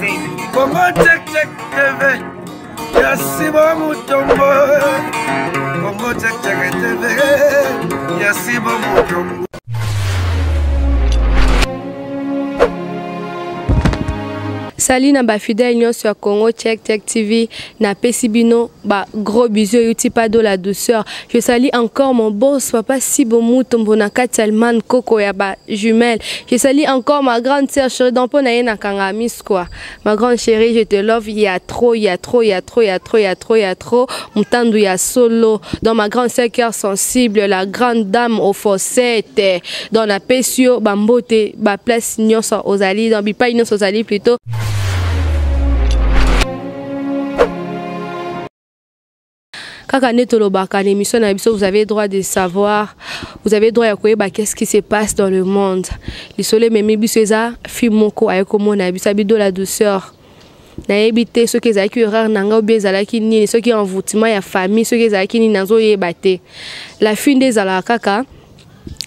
Congo Check Check TV ya Sibo Mutombo. Congo Check Check TV ya Sibo Mutombo. Salut na ba fidèle nyonso ya Congo Check Check TV na pesi bino ba gros bisous euti pas de la douceur. Je salue encore mon boss papa Sibo Mutombo na kati Allemagne koko ya ba jumelles. Je salue encore ma grande sœur chérie dans pona ye na kanga miss quoi. Ma grande chérie, je te love, il y a trop, il y a trop, il y a trop, il y a trop, il y a trop, il y a trop. Mutandu ya solo dans ma grande sœur cœur sensible, la grande dame au fossette dans la pesio bambote ba place nyonso ozali dans bipai nyonso ozali plutôt. Kaka nde tolobaka na émission na biso, vous avez droit de savoir, vous avez droit ya koyeba qu'est-ce qui se passe dans le monde. Lisolo ememi biso eza fille moko aye komona biso abido la douceur. Nayebi te soki ezalaki erreur na ngai ou bien ezalaki nini, soki envoûtement ya famille, soki ezalaki nini, nazoyeba te. La fille nde ezalaka kaka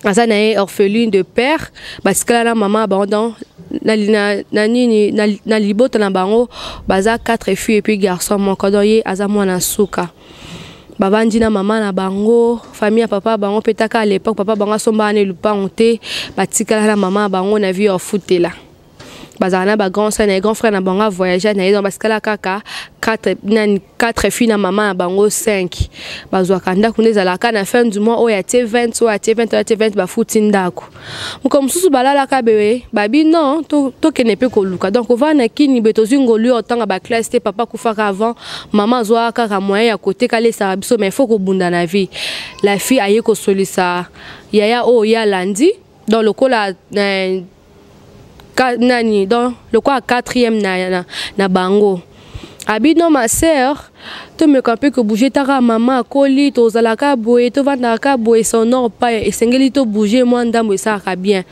aza na ye orpheline de père, batikala na mama bango donc na, na, na nini na, na libota na bango baza 4 filles et puis garçon moko, donc ye aza mwana suka. Bavandi na mama na bango, famille ya papa bango mpe taka à l'époque papa bango asombaka na lupango te, batikala na mama bango na vie ya futela. Bazala na ba grand frère na ye, grand frère na bango avoyage na ye, donc basikala kaka 4, nani, 4 filles na mama na bango 5. Bazwaka ndako nde ezalaka na fin du mois oyo atie 20, oyo atie 20, oyo atie 20, bafuti ndako. Moko mosusu balalaka boye, babi non, tokende mpe koluka. Donc ovanda na kini boye, tozwi ngolu oyo otanga ba classe te, papa akufaka avant, mama azwaka kaka moyen ya koteka alesaka biso, mais faut kobunda na vie. La fille aye kosolisa yaya oyo ye alandi, donc lokola, ka, nani, donc lokola 4e na bango. Abi non ma sœur, tomeka mpe kobouge taka mama akoli, tozalaka boye, tovandaka boye, son or pa esengeli tobouge mwa ndambo esalaka bien.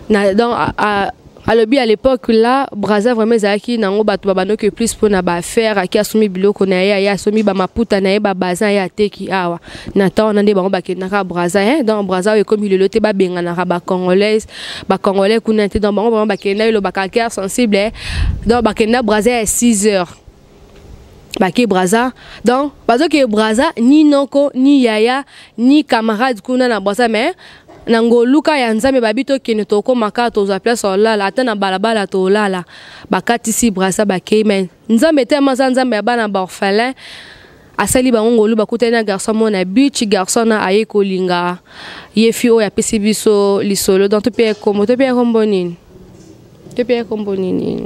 Na, donc, a, a, alobi à l'époque là, Brazza vraiment ezalaki nango bato babandaki plus mpona ba affaire, aki asomi biloko na ye, aye asomi ba maputa na ye, ba bazin ye ateki awa. Na temps wana nde bango bakendaka Brazza, hein? Donc Brazza oyo ekomi lelo te, babenganaka ba Congolaises, ba Congolais kuna te, donc bango vraiment bakenda elobaka cœur sensible, hein? Donc bakenda Brazza ya 6 heures. Bake Brazza, donc bazoke Brazza ni noko ni yaya ni camarade kuna na Brazza, mais na ngoluka ya Nzambe babi tokende tokomaka tozwa place olala ata na balabala tolala. Bakatisi Brazza bakei, mais Nzambe te maza Nzambe ya bana ba orphelin asali bango ngolu, bakutani na garçon moko na beach, garçon na aye kolinga ye fi oyo apesi biso lisolo. Donc tope kombo, tope kombo nini, tope kombo nini,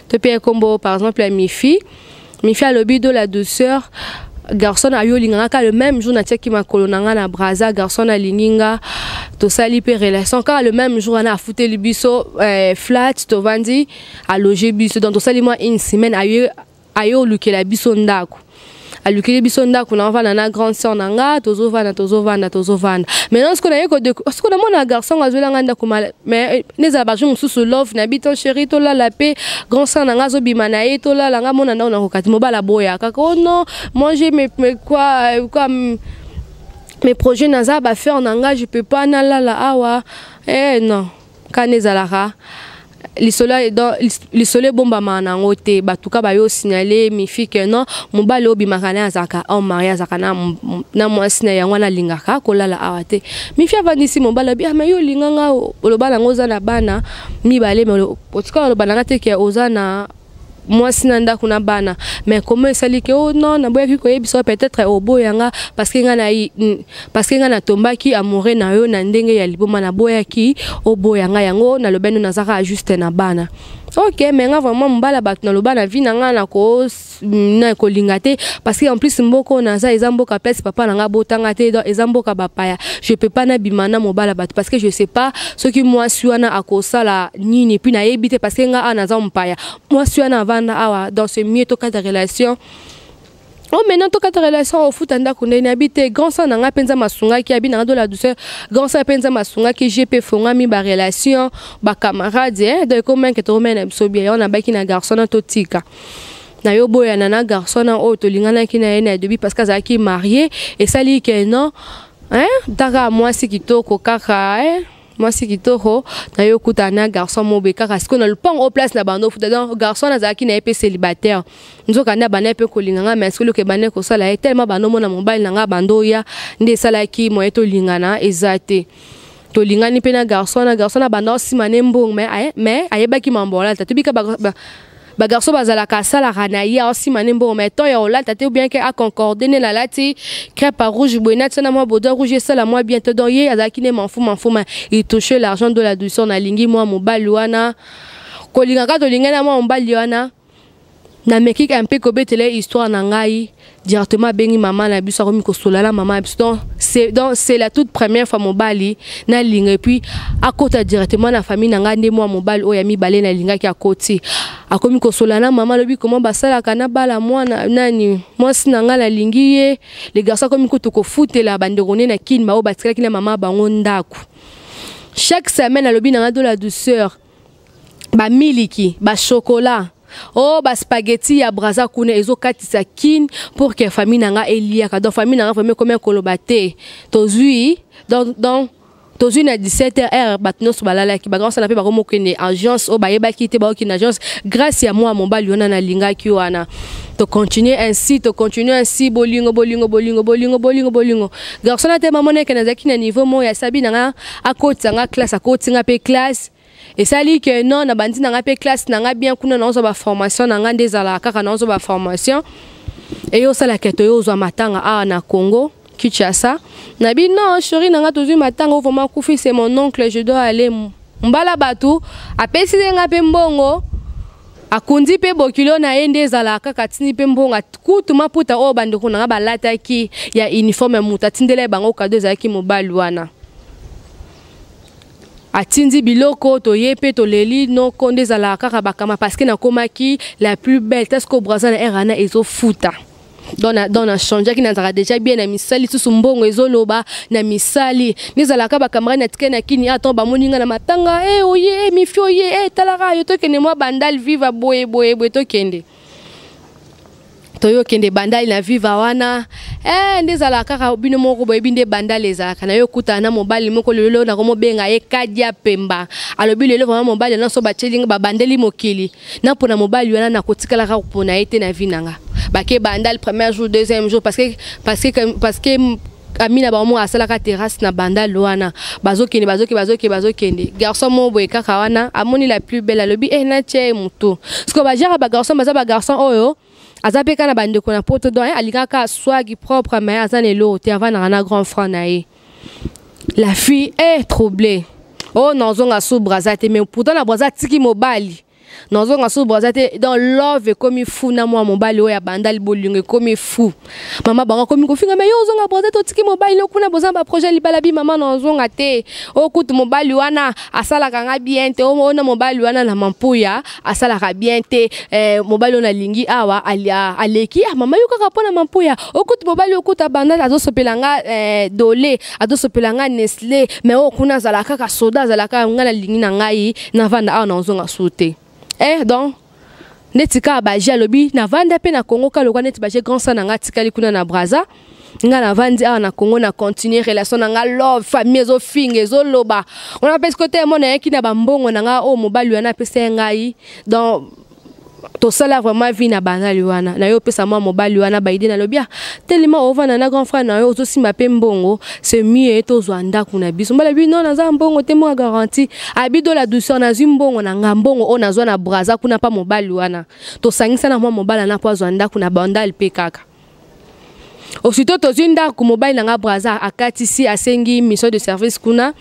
tope kombo par exemple ya Mifi. Mifi alobi de la douceur, garçon ayo lingaka kaka le même jour natiaki makolo na nga na Brazza, garçon alingi nga, tosali mpe relation kaka le même jour wana afuteli biso, flat tovandi aloge biso, donc tosali mwa une semaine, aye olukela biso ndako. Alukeli biso ndako na ovanda na grande sœur na nga, tozovanda, tozovanda, tozovanda. Maintenant ce qu'on a ce qu'on a mona garçon azwela ndako mais nezala ba jour mosusu love na bito chéri tolala pe grand sœur na nga azobima na ye tolala nga mona ndako na kokati mobala boya kaka oh non, moi j'ai mes, mes quoi, quoi, mes projets naza ba faire na nga, je peux pas nalala awa. Eh non, kana ezalaka lisolo donc lisolo ebombamaka nango te, batuka bayo signaler Mifi que non, mobali oyo obimaka na ye azalaka homme marié, azalaka na mwasi na yango wana alingaka kolala awa te. Mifi avandisi mobali abi, ah, mais yo olinga nga, oloba nango oza na bana mibale, mais otika oloba nanga te ke oza na mwasi na ndako na bana, mais comment esali ke oh non, naboyaki koyebisa peut-être oboyanga parce que nga na parce que nga natombaki amoureux na yo na ndenge ya liboma, naboyaki oboyanga yango nalobeni nazaka juste na bana. Ok, mais nga vraiment mobala bato naloba na vie na nga na ko na kolinga te parce que en plus mboka naza eza mboka place papa na nga botanga te, donc eza mboka bapaya, je peux pas nabima na mobala bato parce que je sais pas soki mwasi wana akosala nini, puis nayebi te parce que nga awa naza mopaya, mwasi wana avanda awa, donc c'est mieux tokata relation. Oh maintenant tokata relation ofuta ndako ndeni abi te, grand sœur na nga mpenza masungaki abi na nga de la douceur, grand sœur mpenza masungaki GP fongami ba relation ba camarade, hein, donc comment que tokomena biso bien on abaki na garçon na totika na yo boyana na garçon na oyo tolinganaki na ye na début parce que azalaki marié esali ke non, hein, taka mwasi kitoko kaka, hein. Mwasi kitoko naye okutana na garçon mobe kaka sikoyo na lopango oyo place na bando ofuta. Donc garçon nazalaki na ye mpe célibataire, nzoka nde abandaki mpe kolinga nga, mais sikoyo ebandaki kosala ye tellement bando omona mobali na nga bando oya nde esalaki moye tolingana eza te. Tolingani mpe na garçon, na garçon na banda osima ne mbongo, mais ayebaki mambo olata. Tobika bagarçon bazalaka, asalaka na ye, aosima ne mbongo, mais temps ya olata te, ou bien ke aconcorde nde nalati crêpe rouge boye, natia na mwa bodo rouge, esala mwa bien te. Donc ye azalaki ne manfu manfu, mais il touchait l'argent de la douceur. Nalingi mwa mobali wana, kolingaka tolingani na mwa mobali wana. Nameki un peu kobetela histoire na ngai directement, abengi mama na biso, akomi kosola na mama na biso. Donc c'est la toute première fois mobali nalinga et puis akota directement na famille na ngai. Nde mwa mobali oyo ya mibale nalingaki akoti, akomi kosola na mama, alobi koma basalaka na bala mwana nani, mwasi na ngai nalingi ye. Le garçon akomi kutu kofutela bandeko ne na kini baoyo batikalaki na mama bango ndako. Chaque semaine alobi na ngai de la douceur, bamiliki, bachocolat, o baspaghetti ya Braza kuna ezokatisa Kine pour que famille na nga eliaka. Donc famille na nga vraiment ekomi koloba te. Tozwi donc tozwi na 17 heure, bato nyonso balalaki, bagrand mpe bakomokende agence oyo bayebaki te, baokende agence grâce ya mwa mobali wana nalingaki wana. Tocontinue ainsi, tocontinue ainsi, bolingo, bolingo, bolingo, bolingo, bolingo, bolingo. Garçon na te mamona eke nazalaki na niveau moko ya sabi na nga, akotisa nga classe, akotisi nga mpe classe. Esali ke non, na bandi na nga mpe classe na nga bien kuna, naozwa baformation na nga nde ezalaka kaka, naozwa baformation eyo osalaka toyo ozwa matanga awa na Congo Kinshasa. Nabi non, chéri na nga, tozwi matanga oyo vraiment akufi, c'est mon oncle, je dois aller. Mbala bato apesi nga mpe mbongo, akundi mpe bokilo na ye nde ezalaka kaka, atindi mpe mbongo kutu maputa oyo bandeko na nga balataki ya uniforme ya moto atindela ye bango kado ezalaki mobali wana. Atindi biloko, toye mpe toleli noko nde ezalaka kaka bakama, parce que nakomaki la plus belle taske Braza na aire wana ezofuta. Donc na changeaki, nazalaka déjà bien na misali lisusu, mbongo ezoloba na misali nde ezalaka. Bacamarade na tikali na kini aton bamoni nga na matanga e oye e mifi oye e talaka yo, tokende mwa Bandal Viva boye boye boye, tokende toyokende Bandali na Viva wana e nde ezalaka kaka. Bino moko boyebi nde Bandali ezalaka na yo. Okutana na mobali moko lelo nakomobenga ye Kadia Pemba. Alobi lelo vraiment mobali nyonso batieli babandeli mokili na mpona mobali wana, nakotikalaka kopona ye te na vie na nga. Bake Bandal premier jour, deuxième jour, parce que ami na bango moko asalaka terrasse na Bandal wana. Bazokende, bazokende, bazokende, bazokende. Garçon moko boye kaka wana amoni la plus belle, alobi e natia ye motu. Parce que bajara bagarçon baza bagarçon oyo aza mpe kaka na bandeko na poto, donc alingaka swagi propre, mais aza na eloko te, avandaka na grand frère na ye. La fille est troublée. Oh, nazonga su Braza te, mais pourtant na Braza atiki mobali, nazonga su Braza te. Donc love ekomi fou na mwa mobali oyo abanda bolingo ekomi fou. Mama bango akomi kofinga me yo ozonga Braza te, otiki mobali no kuna, boza baprojet libala. Bi mama, nazonga te, okutu mobali wana asalaka nga bien te, ona mobali wana na mampuya asalaka bien te, mobali oyo nalingi awa aleki. Ah mama, yo kaka mpo na mampuya, okutu mobali okuta banda azosopela nga dole, azosopela nga Nestlé, mais oyo kuna azalaka kaka soda, azalaka nga nalingi na ngai navanda awa, nazonga su te. Donc neti kaka baje alobi navanda mpe na Congo kaka lokwa neti baje grand sa na nga atikali kuna na Braza, nga navandi awa na Congo, na continue relation na nga love. Famille ezofinga, ezoloba wana mpe sikoyo te mona ayaki na bambongo na nga oyo mobali wana apesa ye ngai. Donc tosala vraiment vie na Bandali wana na yo, opesa mwa mobali wana baide, nalobi ah telema ovanda na grand frère na yo, ozosimba mpe mbongo, c'est mieux tozwa ndako na biso. Mbala bi non, naza mbongo te, mwa garantie abi de la douceur, nazwi mbongo na nga, mbongo oyo nazwa na Braza kuna mpa mobali wana, tosangisa na mwa mobali wana mpo azwa ndako na Bandali mpe kaka. Aussitôt tozwi ndako, mobali na nga Braza akatisi, asengi mission de service kuna,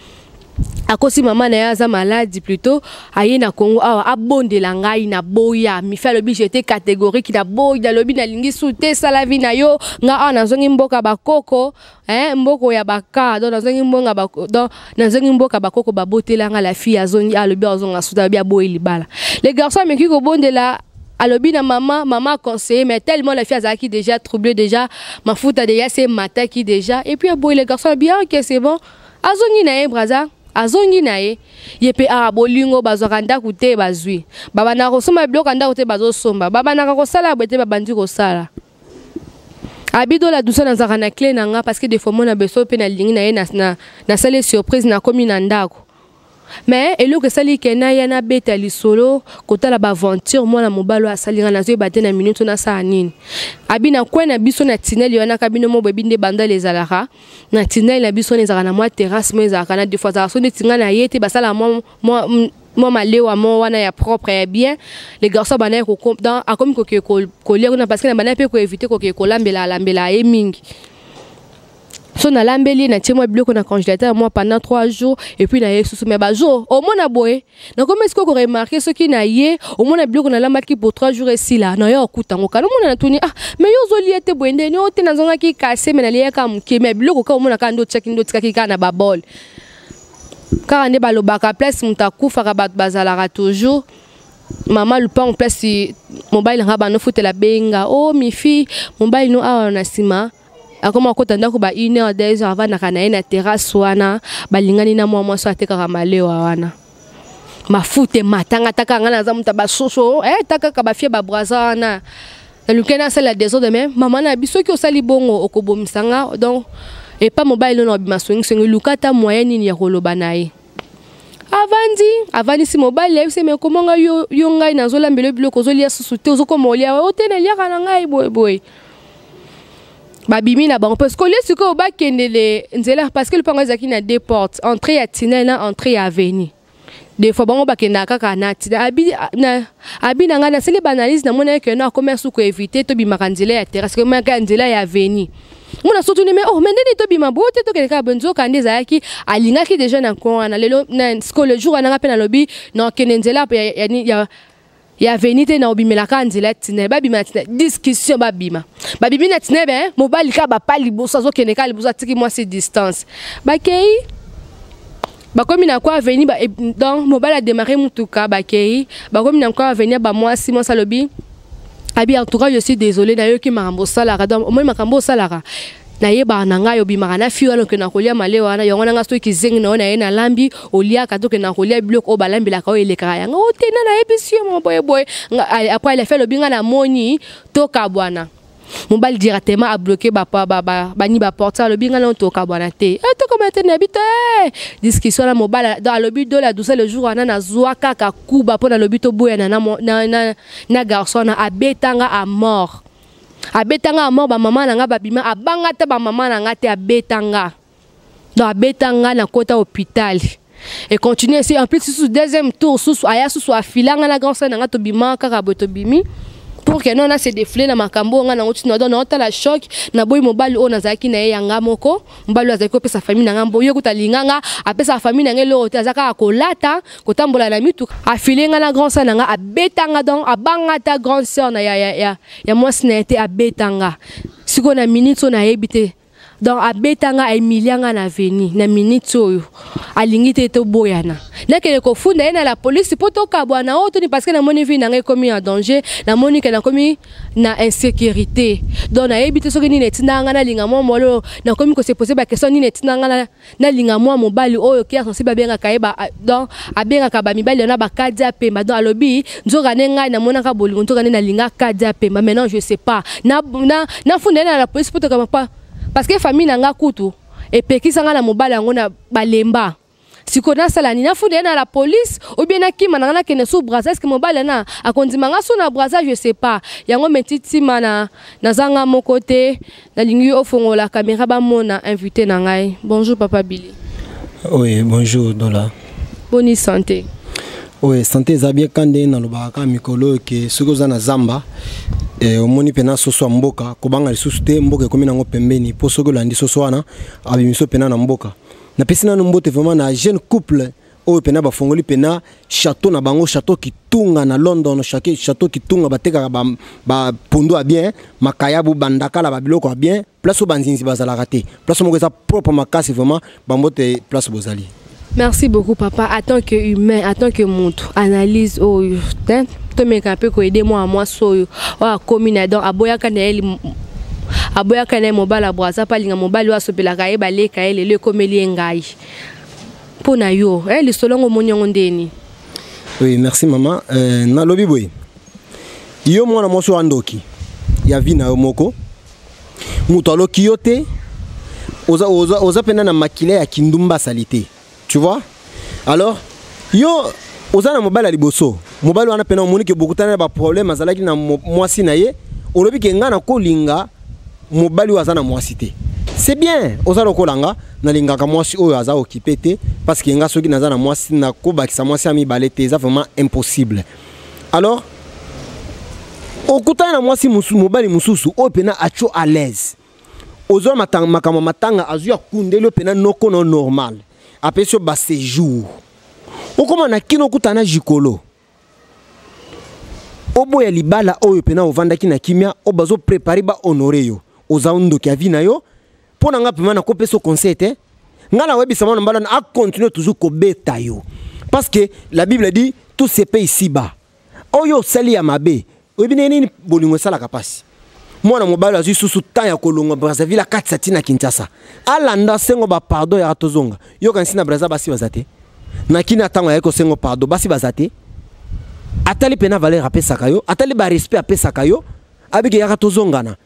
akosi mama na ye aza malade, plutôt aye na Congo awa abondela ngai na boya. Mifi alobi j'étais catégorique na boya, alobi nalingi su te, esala vie na yo, nga awa nazongi mboka bakoko, hein, mboko ya baka. Donc nazongi mbonga, donc nazongi mboka bakoko babotelanga. La fille azongi, alobi azonga suta, alobi aboyi libala. Le garçon ameki kobondela, alobi na mama, mama conseiller, mais tellement la fille azalaki déjà troublée, déjà mafuta déjà se mataki déjà, et puis aboyi. Le garçon alobi ah, ok, c'est bon, azongi na ye Braza, azongi na ye. Ye mpe awa bolingo, bazwaka ndako te, bazwi, babandaka kosomba biloko ya ndako te, bazosomba, babandaka kosala boye te, babandi kosala. Abidola dusa, nazalaka na clé na nga, parce que des fois mona beso mpe nalingi na ye, nasali surprise, nakomi na ndako. Mais eloko esali ke naya nabeta lisolo, kotala baaventure mwana mobali oyo asali nga, nazoyeba te na minute nasala nini. Abi na coin na biso na tinel wana ka bino mo boyebi nde bandala ezalaka na tinel na biso wana, ezalaka na mwa terrasse mo, ezalaka na, des fois azalaka so neti nga na ye te, basala mwa malewa mo wana ya propre, ya bien. Les garçons bandaki, akomi koke kolia kuna, parce que na bandaki mpe koéviter koke kolambela alambela ye mingi. So nalambeli ye, natie mwa biloko na congélateur mwa pendant 3 jours, et puis na ye susu. Mais bajour omona boye, nakomi sikoyo koremarquer, soki na ye omona biloko nalambaki pour 3 jours esila, na ye okuta yango kana. Omona natuni: "Ah, mais yo ozolia te boye ndeni?" "O te, nazongaki kase, mais naliaka moke." Mais biloko kaka omona kaka nde otiaki, nde otikaki kaka na babole kaka. Nde balobaka, place moto akufaka, bato bazalaka toujours. Mama lupango, place mobali nanga banofutela, benga: "O oh, Mifi, mobali no awa na nsima akoma akota ndako ba 1 heure, 2 heures, avandaka na ye na terrasse wana, balingani na mwa mwasi atekaka malewa wana, mafuta ematanga taka. Nga naza moto basoso, eh, takaka bafie babraza wana, naluki nasala désordre. Mais mama na biso, soki osali bongo, okobomisa nga. Donc epa mobali nono abima songisongi, luka ata moyen nini ya koloba na ye." Avandi, avandisi mobali, ayebisi: "Me komonga yo, yo ngai nazolambela biloko, ozolia susu te, ozokoma olia o te, naliaka na ngai boyeboye." Babimi na bango, parce que olie sikoyo bakendele nzela, parce que lupango ezalaki na deux portes, entrée ya tunnel na entrée ya avenue. Des fois bango bakendaka kaka na tina. Abi na, abi na ngai, nasali baanalyse, namoni eke no akomi asu koéviter tobimaka nzela ya terrasse, komaka nzela ya avenue. Mona so tuni: "Mais oh, mais ndeni tobima boye te, tokende kaka boye?" Nzoka nde ezalaki alingaki déjà na coin wana. Lelo sikoyo, le jour wana, nga mpe nalobi nakende nzela ya avenue te, na obimelaka nzela ya tunnel. Babima na tunnel, discussion, babima, babimi na tunnel, be mobali kaka bapa liboso, azokende kaka liboso, atiki mwasi distance. Bakei, bakomi na coin avenue ba, donc mobali adémarrer mutuka, bakei, bakomi na coin avenue, bamwasi, mwasi alobi, abi: "En tout cas, je suis désolé, nayoki makambo osalaka. Donc omoni makambo osalaka, nayebaka na ngai, obimaka na fille wana, okenda kolia malewa wana. Yango nanga soki zengi na yo na ye nalambi, oliaka, tokenda kolia biloko oyo balambelaka, oyo elekaka yango o te. Na nayebisi yo mo boyeboye." Après elefe alobi: "Nga namoni tokabwana." Mobali directement abloquer bani baporte, alobi: "Nga nano tokabwana te, eh, tokabwana te, nayebi te." Discussion na mobali, donc alobi do la douceur, le jour wana nazwa kaka kuba mpo nalobi toboyana na garçon wana. Abetanga à mort, abetanga à mort. Bamama na nga babima, abanga te, bamama na nga te, abetanga. Donc abetanga, nakota hôpital et continue esi. En plus susu deuxième tour susu aya susu, afilanga na grand sœur na nga, tobima kaka boye, tobimi pour que non na se défouler na makambo oyo nga nango ntina. Donc naotala choc, naboyi mobali oyo nazalaki na ye, yanga moko mobali oyo azalaki kopesa famille na nga mbo ye kuta alinga nga, apesaka famille na nga eloko te, aza kaka kolata, kotambola na mituka. Afile nga na grand sœur na nga, abetanga. Donc abanga ata grande sœur na ya mwasi na ye te, abetanga. Sikoyo na minute oyo nayebi te. Donc abetanga, ahumilia nga na avenue. Na minute oyo alingi te toboyana, nakende kofunda ye na la police mpo tokabwana oyo toni, parce que namoni vie na ngai ekomi en danger, namoni ke nakomi na insécurité. Donc nayebi te soki nini etindaka ngai nalinga mwa mobali oyo. Nakomi kose poser baquestion: nini etindaka ngai nalinga mwa mobali oyo? Kia sensible, abengaka ye, donc abengaka bamibali wana bakadi apemba. Donc alobi nzoka nde ngai namonaka bolingo, nzoka nde nalinga kadi apemba. Maintenant je sais pas, nafunda ye na la police mpo tokama pa, parce que famille na nga kutu epekisa nga na mobali yango na balemba. Sikoyo nasala nini? Nafunda ye na la police ou bien nakima na nga, nakende su Braza? Est-ce mobali na akondima nga su na Braza? Je sais pas. Yango meti ntima na naza nga moko te. Nalingi ofongola caméra, bamona invité na ngai. Bonjour papa Billy. Oui, bonjour Dola. Boni santé? Oui, santé eza bien. Ka ndenge nalobaka kaka mikolo oyo ke soki oza na zamba, omoni mpena soso ya mboka, kobanga lisusu te, mboka ekomi nango pembeni, mpo soki olandi soso wana, abimiso mpena na mboka. Napesi nano mbote vraiment na jeune couple oyo mpena bafongoli mpena château na bango, Château Kitunga na London. Château Kitunga, batekaka bapondu ya bien, makayabu, bandakala, babiloko ya bien, place oyo banzinzi bazalaka te, place moko eza propre makasi. Vraiment bambote place bozali. Merci beaucoup papa. En tant que humain, en tant que moto, analyse oyo tomeka mpe koaider mwana mwasi oyo oyo akomi na, donc aboyaka na ye, aboyaka na ye mobali ya Braza mpe alinga mobali oyo asopelaka ye, baleka ye, lelo ekomeli ye. Ngai mpo na yo, lisolo yango omoni yango ndeni? Oui, merci mama. Nalobi boye: yo mwana mwasi oyo andoki ya vie na yo moko, moto aloki yo te, oza mpena na makila ya kindumba asali te, tu vois. Alors Yo oza na mobali ya liboso, mobali wana mpena omoni ke bokutana na baproblème, azalaki na mwasi na ye, olobi ke ngai nakolinga mobali oyo aza na mwasi te. C'est bien, oza lokola nga, nalingaka mwasi oyo aza occupé te, parce que nga soki naza na mwasi, nakobakisa mwasi ya mibale te, eza vraiment impossible. Alors okutani na mwasi mobali mosusu oyo mpena atio à l'aise, ozwa makambo matanga, azwi akundeli yo mpena noko no normal, apesi yo baséjour, okóma na kino, okutana na jikolo, oboya libala oyo mpena ovandaki na kimia, oyo bazoprépare bahonore yo, oza ndoki ya vie na yo. Mpo na nga mpema nakopesa yo conseil te. Nga nawebisa mwana mbala na acontinue toujours kobeta yo, parce que la Bible dit: tout se paye ici-bas. Oyo osali ya mabe, oyebi ndenge nini bolingo esalaka mpasi. Mwana mobali azwi susu temps ya kolongwa Brazzaville, akatisa ntina Kinshasa, alanda sengo bapardon, yaka tozonga. Yoka nsi na Braza basi baza te, na kini ntango ayaki kosengo pardon, basi baza te. Atali mpena valeur apesaka yo, atali barespect apesaka yo, abiki yaka tozongana.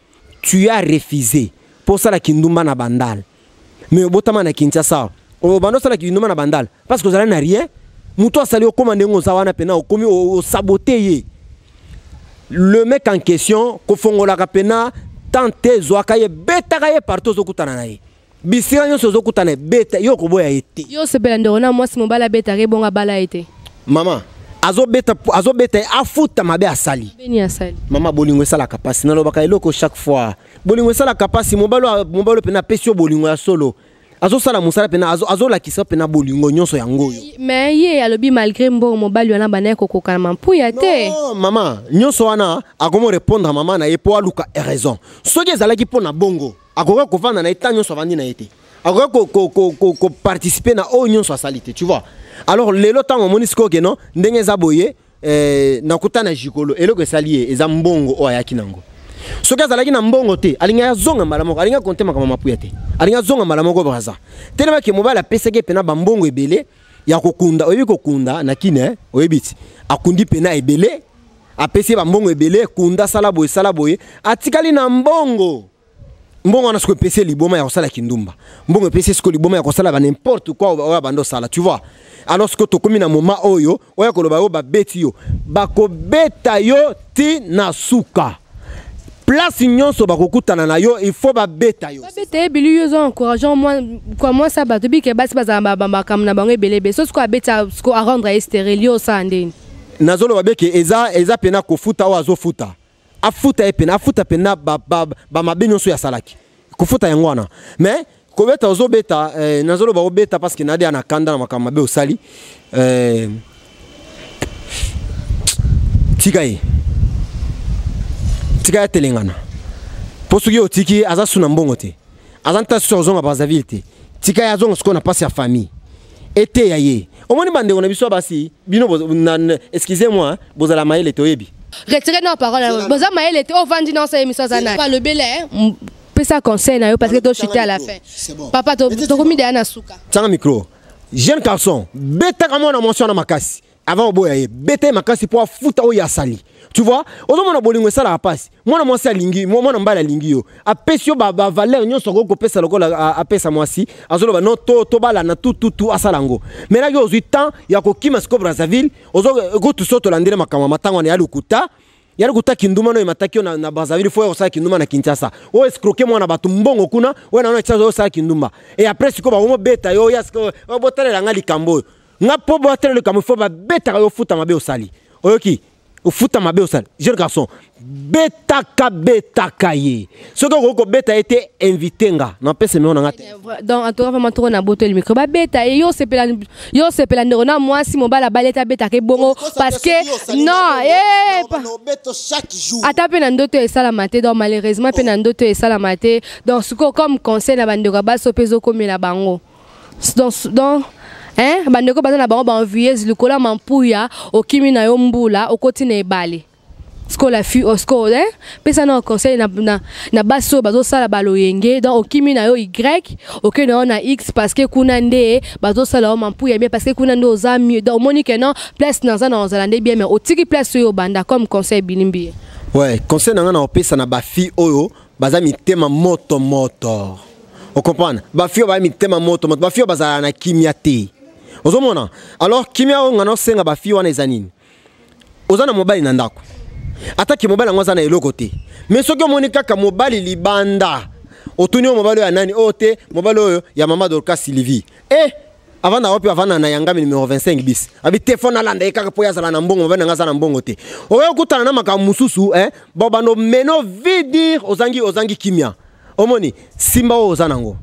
Tu as refusé mpo osala kindumba na Bandal, mais obotama na Kinshasa, obanda osala kindumba na Bandal parce que ozali na rien. Moto asali okóma ndenge oza wana, mpena okomi osabote ye. Le mec en question, kofongolaka mpena tant te, ezwaka ye, betaka ye partout ozokutana na ye, bisika nyonso ozokutana ye, beta yo, koboya ye te. Yo osepela ndeko na mwasi mobali abetaka ye bongo, abala ye te? Mama, azobeta, azobeta ye, afuta mabe asali. Beni asali. Mama, bolingo esalaka mpasi. Nalobaka eloko chaque fois, bolingo esalaka mpasi. Mobali mobali mpena apesi yo bolingo ya solo, azosala mosala mpena, azolakisa mpena bolingo nyonso yango oyo. Mais ye alobi malgré mbongo, mobali wana bandaki kokokana mampuya te. Non, mama, nyonso wana akomi répondre mama na ye mpo aluka raison. Soki ezalaki mpo na bongo, akoki kovanda na ye ntan nyonso avandi na ye te, akoki koparticipe na oyo nyonso asali te, tu vois. Alors lelo ntango omoni sikoyo ke non, ndenge eza boye, nakuta na jikolo, eloko esali ye eza mbongo oyo ayaki nango. Soki azalaki na mbongo te, alingi azonga mbala moko, alingi akonte makambo mapuya te, alingi azonga mbala moko Braza. Telemaki mobali apesaki ye mpena bambongo ebele ya kokunda. Oyebi kokunda na kine, eh? Oyebi ti akundi mpena ebele, apesi ye bambongo ebele, kunda, sala boye, sala boye, atikali na mbongo. Mbongo wana sikoyo epesi ye liboma ya kosala kindumba. Mbongo epesi ye sikoyo liboma ya kosala ba n'importe quoi oyo abanda osala, tu vois. Alors sikoyo tokomi na moment oyo oya koloba oyo babeti yo, bakobeta yo ti na suka. Place nyonso bakokutana na yo, il faut babeta yo. Babeta ye bili. Yo oza encourageant kwa mwasi ya bato bike, basi bazala makambo na bango ebele ebele. So sikoyo abeta, sikoyo arendre ye stérile, yo osala ndeni? Nazoloba beke eza pena kofuta oyo azofuta, afuta ye pena, afuta pena bamabe nyonso oyo asalaki, kofuta yango wana. Mais kobeta ozobeta, nazoloba obeta parce que nadi na kanda na makambo mabe osali, tika ye, tika ye atelengana, mpo soki otiki ye, aza su na mbongo te, aza nta susu azonga Brazzaville te. Tika ye azonga sikoyo na mpasi ya famille, eteya ye. Omoni bandeko na biso ya basi, bino excusez moi, bozala mayele, toyebi. Retire na parole boza mayele te. Ovandi na osala émission, aza na alobele, pesa conseil na yo parce que tochute à la fin. Papa, tokomi deya na suka. Tianga micro. Jeune garçon, betaka mwana mwasi wana makasi avant oboya ye. Beta ye makasi mpo afuta oyo asali, tu vois. Ozomona bolingo esalaka mpasi. Mwana mwasi alingi, mwana mobali alingi yo, apesi yo bavaleur nyonso akoki kopesa, lokola apesa mwasi, azoloba no tobalana, tututu asala yango. Mai naki ozwi temps ya kokima sikoyo Brazzaville, kutu so tolandeli makambo ya matango wana ya lokuta, ya lokuta, kinduma no emataki yo na Brazzaville, fo osala kindumba na Kinshasa, oyo escroquer mwana bato mbongo kuna, oyo na Kinshasa osala kindumba. Et après sikoyo bakomobeta yo, oya sikoyo botalela nga likambo oyo nga mpo botalela likambo, fo babetaka yo, ofuta mabe osali. Oyoki? Ofuta mabe osali. Jeune garçon, betaka, betaka ye. Soki okoki kobeta ye te, invite nga, napesa meo na nga te. Donc en tout cas vraiment toko na botoli micro, babeta ye. Yo osepela, yo osepela ndeko na mwasi mobali abali ete abetaka ebongo, parce que non, ata mpe na ndoto esalama te. Donc malheureusement mpe na ndoto esalama te. Donc sikoyo comme conseil na bandeko ya basi mpe ezokomela bango, donc hein, bandeko baza na bango baenvieuse likolo ya mampuya, okimi na yo mbula, okoti na ebale. Sikoyo la fille, sikoyo, hein, pesa na conseil na basi oyo bazosala baloyenge. Donc okimi na yo Y, okei na yo na X, parce que kuna nde bazosala yo mampuya bien, parce que kuna nde oza mieux. Donc omoni ke non, place naza na ozala nde bien, mais otiki place oyo obanda. Comme conseil bilimbi ye. Ouais, conseil na nga na opesa na bafille oyo baza mitema moto moto, ocomprendre, bafille oyo baza mitema moto moto, bafille oyo bazala na kimia te. Ozomona? Alors kimia oyo nga naosenga bafille wana eza nini? Oza na mobali na ndako, ataki mobali yango aza na eloko te, mais soki omoni kaka mobali libanda, otuni oyo mobali oyo ya nani? Oyo te, mobali oyo ya mama Dorcas Sylvie. Eh, avanda wapi? Avanda na Yangami numéro 25 bis. Abi te, fo nalanda ye kaka mpo ye azala na mbongo. Mobali na nga aza na mbongo te. Oyo okutana na makambo mosusu, eh, bobando meno vi dire ozangi kimia. Omoni, simba oyo oza nango,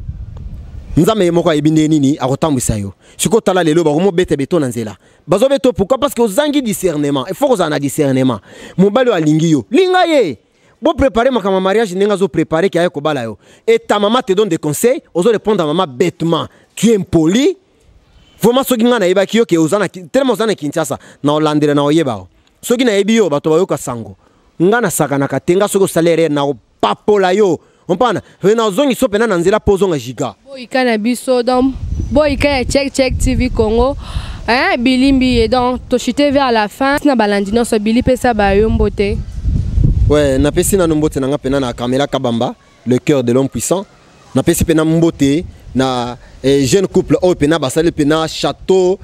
Nzambe ye moko ayebi ndenge nini akotambwisa yo. Sikoyo tala lelo, bakomobeta beto na nzela, bazobeta. Pourquoi? Parce que ozangi discernement. Il faut kozala na discernement. Mobali oyo alingi yo, linga ye, boprépare makambo ya mariage ndenge azoprépare ke aye kobala yo. Et ta maman te donne des conseils, ozo répondre à maman bêtement, tu es impoli vraiment. Soki ngai nayebaki yo ke oza na tellement oza na Kinshasa, na olandela, na oyeba o. Soki nayebi yo, bato bayoka sango, ngai nasakanaka te. Nga soki osali erreur, na opapola yo mpana nazongi so mpena na nzela mpo ozonga giga. Boyika na biso, donc boyika ya Check Check TV Congo, hein, bilimbi ye. Donc tochute vers la fin na balandi nyonso. Bili, pesa bayo mbote. Ouais, napesi nano mbote na nga mpena na Carmela Kabamba, le cœur de l'homme puissant. Napesi mpena mbote na jeune couple oyo mpena basali mpena château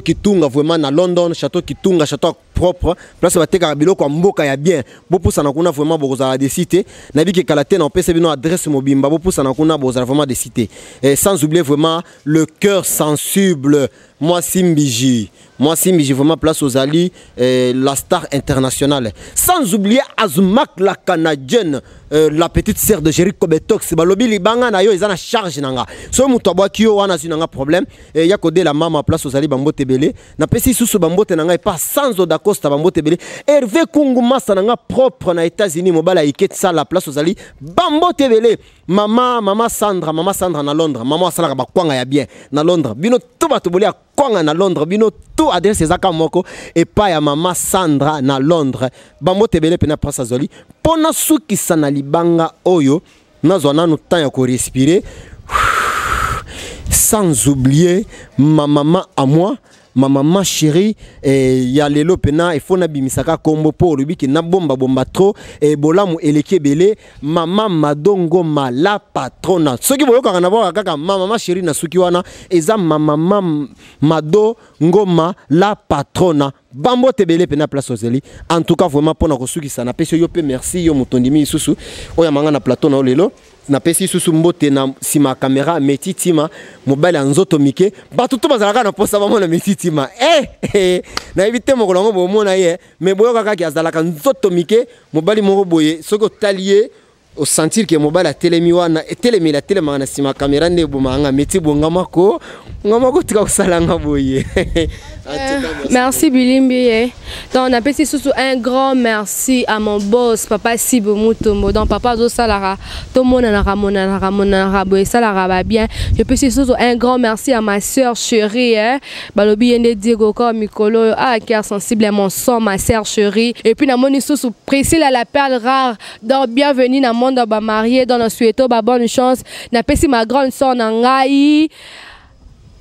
Kitunga, vraiment na London. Château Kitunga, château propre, place batekaka biloko ya mboka ya bien. Bopusana kuna, vraiment bokozala déçus te. Nayebi ke kala te na opesa bino adresse mobimba. Bopusana kuna, bokozala vraiment déçus te. Et sans oublier vraiment le cœur sensible, mwasi Mbiji, mwasi Mbiji, vraiment place ozali, la star internationale. Sans oublier Azmak la Canadienne, la petite sœur de Jerry Kobetox. Balobi libanga na yo eza na charge na nga. Soki moto abwaki yo wana, azwi na nga problème. Ya kodela mama, place ozali, bambote ebele. Napesi susu bambote na ngai pa Sanzo Dacosta, bambote ebele. Hervé Kungu, masa na nga propre na États-Unis, mobali Aiket Sala, place ozali, bambote ebele. Mama Sandra, mama Sandra na Londres, mama asalaka bakwanga ya bien na Londres. Bino to bato bolia kwanga na Londres, bino to adresse ezaka moko epai ya mama Sandra na Londres, bambote ebele mpena. Place azali, mpo nasukisa na libanga oyo, nazwa nanu temps ya korespirer. Sans oublier ma maman à moi, ma maman chérie, ya lelo pena il faut nabimisaka kombo mpo olobi ke nabombabomba trop, bolamu eleki ebele. Mama Madongoma la patrona, soki boyokaka na bwaka kaka ma mama chérie na suki wana, eza ma mama Mado Ngoma la patrona, bambote ebele mpena place ozali. En tout cas vraiment, mpona kosukisa, napesi yo mpe merci, yo moto ndimi lisusu oyo amanga na plateau na yo lelo. Napesi lisusu mbote na nsima ya caméra, Meti Ntima, mobali ya nzoto mike. Bato to bazalaka na mposa bamona Meti Ntima, eh, nayebi te mokolo yango bomona ye, mais boyoka kaka azalaka nzoto mike, mobali moko boye. Soki otali ye, osentir ke mobali atelemi wana, etelemeli, atelemaka na nsima ya caméra nde ebomaka nga. Meti, bongamako ngamako, tika kosala nga boye. Merci Bilimbi. Eh. Donc on appelle surtout un grand merci à mon boss, papa Sibo Mutombo. Donc papa azosalara, tout le monde en a ramonana, ramonana, ça bien. Je peux surtout un grand merci à ma soeur chérie, hein. Balobi yende Diego comme Mikolo, ah, cœur sensible, mon sang, ma soeur chérie. Et puis namoni sous Priscilla la perle rare. Donc bienvenue dans le monde ba marié, dans le souhaito ba bonne chance. Napesi ma grande soeur na ngai.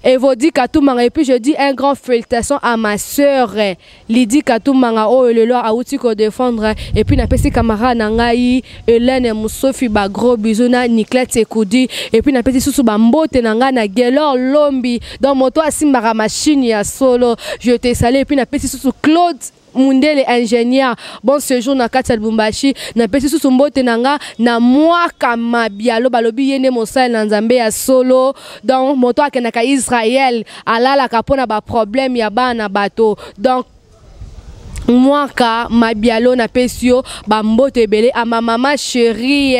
Evodi Katumanga. Et puis je dis un grand félicitation à ma sœur Lydie Katumanga oyo lelo auti ko défendre. Et puis napesi camarade na ngai Hélène Musofi ba gros bisous, na Nicolas Ekoudi. Et puis napesi susu ba mbote na ngai na Gelor Lombi, donc moto asimbaka machine ya solo, je te salue. Et puis napesi susu Claude Mundele ingénieur, bon séjour na kati ya Lubumbashi. Napesi susu mbote na nga na Mwaka Mabialo, balobi ye nde mosali na Nzambe ya solo. Donc moto akendaka Israel, alalaka mpona baproblème ya bana bato. Donc Mwaka Mabialo, napesi yo bambote ebele. À ma maman chérie,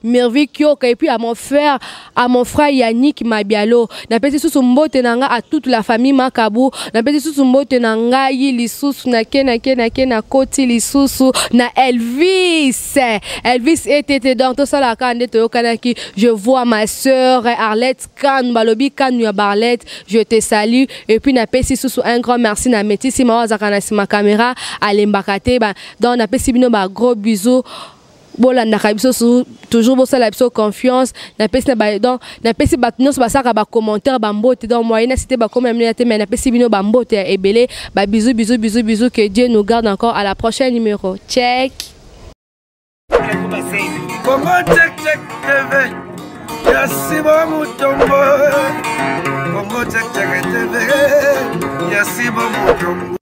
Mervi Kioka, et puis à mon frère Yannick Mabialo. Napesi susu mbote na nga à toute la famille Makabu. Napesi susu mbote na ngai lisusu, nake nake nake nakoti lisusu na Elvis, Elvis etete. Donc tosalaka nde toyokanaki. Je vois ma sœur Arlette Kanu, balobi Kanu ya Barlette, je te salue. Et puis napesi susu un grand merci na Metisi Mawa, azalaka na nsima caméra, alembaka te ba. Donc napesi bino ba gros bisous. Bolandaka biso toujours, bosala biso confiance. Napesi na ba, donc napesi bato nyonso basalaka bacommentaire bambote. Donc moyen na cité bakoma mino te, mais napesi bino bambote ya ebele, babisous, bisous, bisous, bisous. Que Dieu nous garde encore à la prochaine numéro. Check. Congo Check Check TV ya Simon Mutombo. Congo. Congo Check Check TV ya Simon Mutombo.